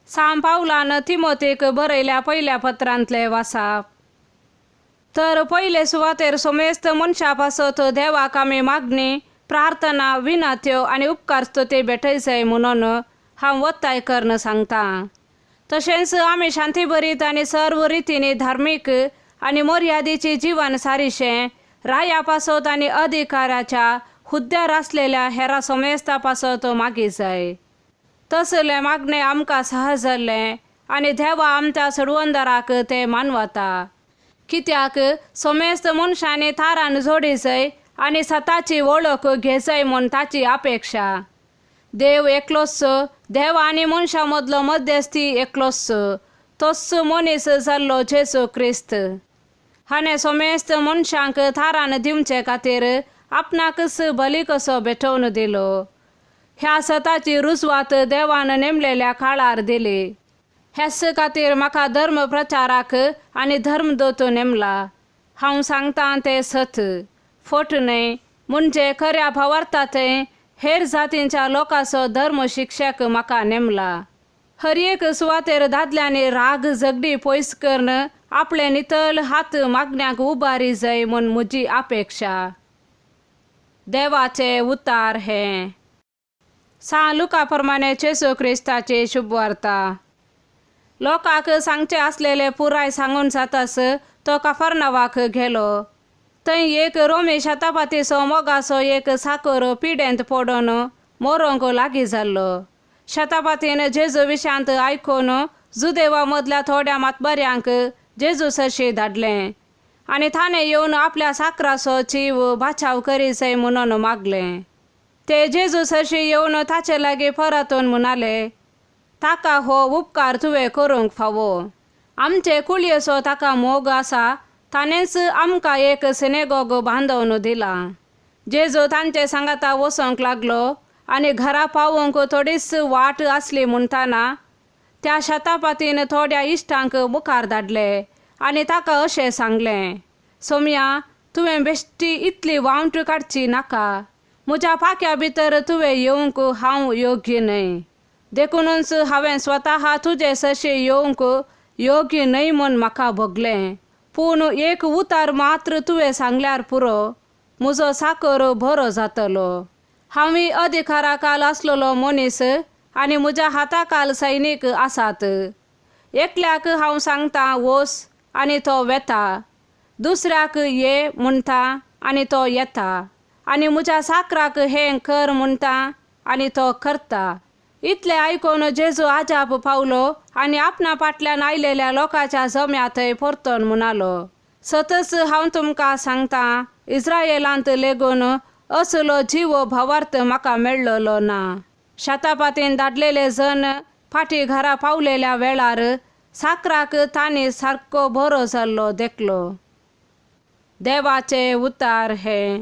सांत पावलान तिमोतीक बरयल्या पयल्या पत्रांतलें वासाप. तर पयले सुवातेर समेस्त मनशा पासत देवाक आमी मागणी, प्रार्थना, विनात्यो आनी उपकार स्तुती भेटय जाय म्हणून हांव वत्ताय करून सांगता. तशेंच आमी शांतीभरीत आनी सर्व रितींनी धार्मीक आनी मर्यादेची जिवन सारिशें राया पासत आनी अधिकाराच्या हुद्द्यार आसलेल्या हेरा समेस्ता पासत मागी जाय. तसलें मागणें आमकां सहज जाल्लें आनी देवा आमच्या सडवंदराक तें मानवता. कित्याक समेस्त मनशांनी थारान जोडी जाय आनी सताची वळख घेजाय म्हूण ताची अपेक्षा. देव एकलोच, देव आनी मनशां मदलो मध्यस्थी एकलोच, तोच मनीस जाल्लो जेजू क्रिस्त. हाणें समेस्त मनशांक थारान दिवचे खातीर आपणाकच बली कसो भेटोवन दिलो. ह्या सताची रुजवात देवान नेमलेल्या काळार दिली. ह्याच खातीर म्हाका धर्म प्रचाराक आनी धर्मदूत नेमला. हांव सांगतां तें सत, फट न्हय, म्हणजे खऱ्या भावार्था थंय हेर जातींच्या लोकांचो धर्म शिक्षक म्हाका नेमला. हर एक सुवातेर दादल्यांनी राग झगडी पयस करून आपले नितळ हात मागण्यांक उबारी जाय म्हूण म्हजी अपेक्षा. देवाचे उतार हे सांत लुका प्रमाणे जेजू क्रिस्ताची शुभवार्ता. लोकांक सांगचें आसलेलें पुराय सांगून जाताच तो काफरनावाक गेलो. थंय एक रोमी शतापातीचो मोगाचो एक साकर पिडेंत पडून मरोंक लागीं जाल्लो. शतापातीन जेजू विशांत आयकून जुदेवा मदल्या थोड्या मातबऱ्यांक जेजू सरशी धाडलें आनी ताणें येवन आपल्या साकराचो जीव बाचाव करी जाय म्हणून मागलें. ते जेजू सरशी येवन ताचे लागीं परतून म्हणाले, ताका हो उपकार तुवें करूंक फावो. आमचे कुळयेचो ताका मोग आसा, ताणेंच आमकां एक सिनेगॉग बांदोवन दिला. जेजू तांचे सांगाता वचोंक लागलो आनी घरा पावोवंक थोडीच वाट आसली म्हणटाना त्या शतापातीन थोड्या इश्टांक मुखार धाडले आनी ताका अशें सांगलें, सोमया, तुवें बेश्टी इतली वावट काडची नाका. म्हज्या पाक्या भितर तुवें येवंक हांव योग्य न्हय. देखुनूच हांवें स्वता तुजे सरशी येवंक योग्य न्हय म्हूण म्हाका भोगलें. पूण एक उतार मात्र तुवें सांगल्यार पुरो, म्हजो साकर बरो जातलो. हांवूय अधिकारा काल आसलेलो मनीस आनी म्हज्या हाता काल सैनीक आसात. एकल्याक हांव सांगता वोस आनी तो वेता, दुसऱ्याक ये म्हणटा आनी तो येता, आनी म्हज्या साकराक हें कर म्हणटा आनी तो करता. इतलें आयकून जेजू आजाप पावलो आनी आपणा फाटल्यान आयलेल्या लोकांच्या जम्या थंय परतून म्हणालो, सतच हांव तुमकां सांगता, इस्रायलांत लेगून असलो जिवो भावार्थ म्हाका मेळ्ळलो ना. शतापातीन धाडलेले जण फाटीं घरा पावलेल्या वेळार साकराक तांणी सारको बरो जाल्लो देखलो. देवाचे उतार हे.